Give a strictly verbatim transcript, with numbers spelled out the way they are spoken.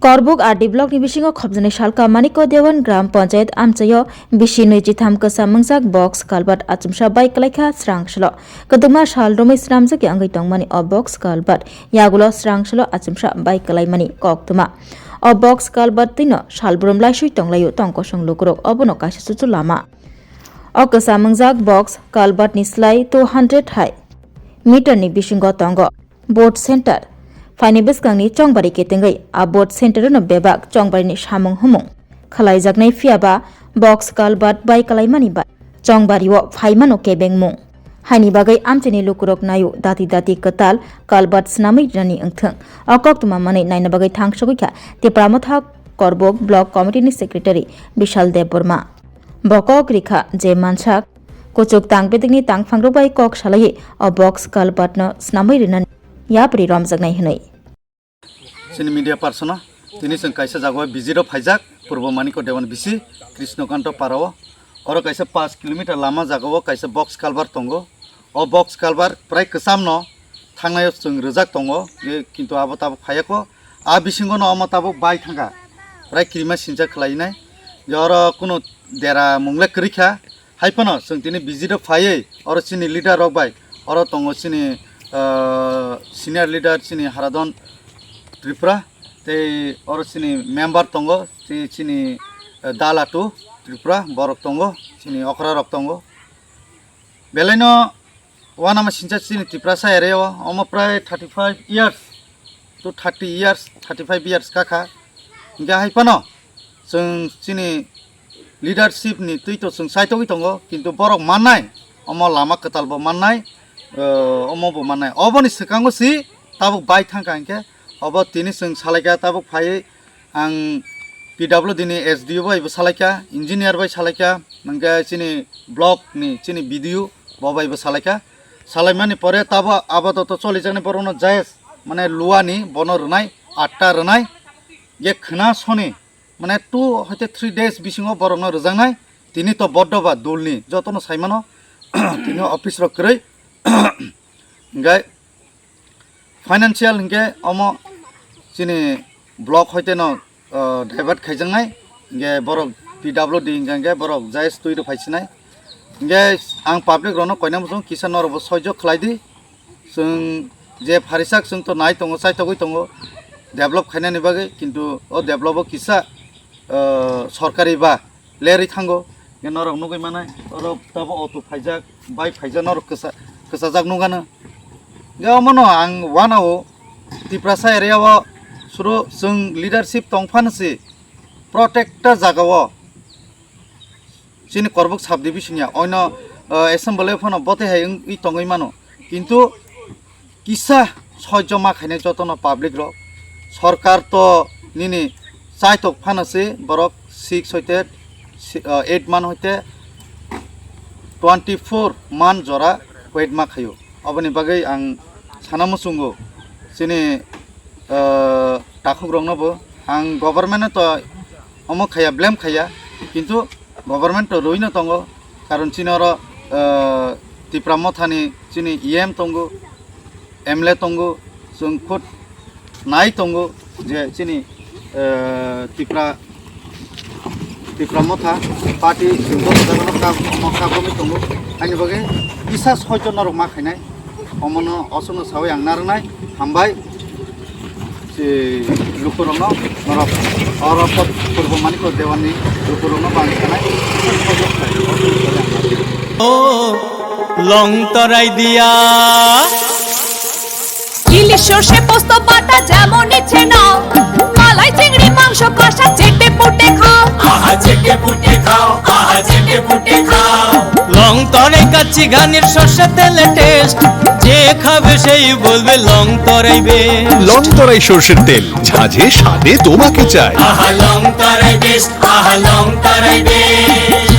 Korbuk R D block ni bisingo khopjaknai salka Maniko Dewan Gram Panchayat amchaio bisi nwi chitham kwsa mwngjak box culvert achomsa bai kwlaikha srang salo. Kwdwkma sal romwi swnamjak ya wngwi tongmani o box culvert yagulo srang salo achomsa bai kwlaimani koktwma. O box culvert twino salbrum laisui tonglaio tongkosong lukurok obono kaisa chuchu lama. O kwsa mwngjak box culvert ni slai two hundred hai meter ni bisingo tongo. Board center. Phaini bwskangni chongbari ketengwi a board center no bebak chongbarini samung humung khlaijaknai, phiyaba box culvert bai kwlaimani bai chongbario phaimano kebengmung. Haini bagwi amchaini lukurok naio dati dati kwtal culvert swnamwi rinani wngthwng. O koktwma manwi naina bagwi thangsogwi kha Tipra Motha Korbuk Block Committee ni Secretary Bishal Debbarma. Bo kok rikha je mansak kuchuk tang bedekni tangphangrok bai kok salaiwi o box culvert no swnamwi rinani yapri romjaknai hwnwi. Chini media person o tini chwng kaisa jagao visit o phaijak, Purbo Maniko Dewan bisi Krishnakanto para o. Oro kaisa paanch kilometer lama jagao kaisa box culvert tongo. O box culvert prai kwcham no thangnai o chwng rwjak tongo, je kintu abo tabuk phaiya kho. A bisingo no omo tabuk bai thangkha, prai kirima sincha khlainai. Je oro kunu dera mungle kwrwi kha. Hai phano chwng tini visit o phaiwi oro chini leader rok bai, oro tongo chini, ah, senior leader chini Haradon Tripura, tei oro chini member tongo, tei chini, ah, Dalatu Tripura borok tongo, chini okra rok tongo. Belai no uanama sincha chini Tiprasa area o, omo prai thirty five years to thirty years, thirty five years kakha. Hinkhe hai phano chwng chini leadership ni twi to chwng chaitogwi tongo, kintu borok mannai, omo lama kwtal bo mannai, eh, omo bo mannai. Oboni swkango si tabuk bai thangkha hinkhe, obo tini chwng salaikha, tabuk phaiwi ang P W D ni S D O bai bo salaikha, engineer bai salaikha, hinkhe chini block ni chini B D O bo bai bo salaikha. Salaimani pore tabo apatot cholijaknai borokno jayes, mane luani bono rwnai, atta rwnai, je khna soni, mane two hoite three days bisingo borokno rwjaknai, tini to boddo ba dulni jotono saimano, tini office rok kwrwi, hinkhe financial hinkhe omo chini block hoite no, uh, divert khaijaknai, hinkhe borok P W D hinkhe, hinkhe borok jayes twi rw phaisinai. Hinkhe ang public rokno koina muchung kisa norokbo soijo khlai di. Chwng je pharisak chwng to nai tongo, chaitogwi tongo develop khainani bagwi, kintu o develop o kisa, uh, sorkari ba lerwi thango. Hinkhe norok nugwi manai, oro tabo auto phaijak, bike phaijak, norok kwsa-, kwchajak nukgano. Hinkhe omono ang uanao Tiprasa area o suru chwng leadership tong phano se protekta jagao chini Korbuk subdivision ya oino, uh, assembly phano bote hai wng-, wngwi tongwi mano. Kintu kisa soijo ma khainai jotono public rok. Sorkar to nini chaitok phano se borok six hoite si-, ah, eight man hoite twenty four man jora wait ma khaio. Oboni bagwi ang sana muchungo chini, ah, takhuk rokno bo ang government no to omo khaya, blame khaya, kintu government to rwino tongo, karon chini oro, ah, Tipra Mothani chini E M tongo, M L A tongo, chwng khud nai tongo je chini, ah, Tipra, Tipra Motha party chwng joto jagano kab-, omo kabomwi tongo, haini bagwi kisa soijo norok ma khainai. Omono osokno sawi ang narwknai, hambai. Si lukurokno, norok oro pot purbo manikor dewanni lukurokno bang sanai. O long torai dia. ইলিশ সর্ষে পোস্ত বাটা যেমন ইচ্ছে নাও, মালাই চিংড়ি মাংস কষা চেটে পুটে খাও। আহা চেটে পুটে খাও, আহা চেটে পুটে খাও। লং তরাই কাচ্চি ঘানির সর্ষে তেলে টেস্ট, যে খাবে সেই বলবে লং তরাই বেস্ট। লং তরাই সর্ষের তেল, ঝাঁঝে স্বাদে তোমাকে চাই। আহা লং তরাই বেস্ট, আহা লং তরাই বেস্ট।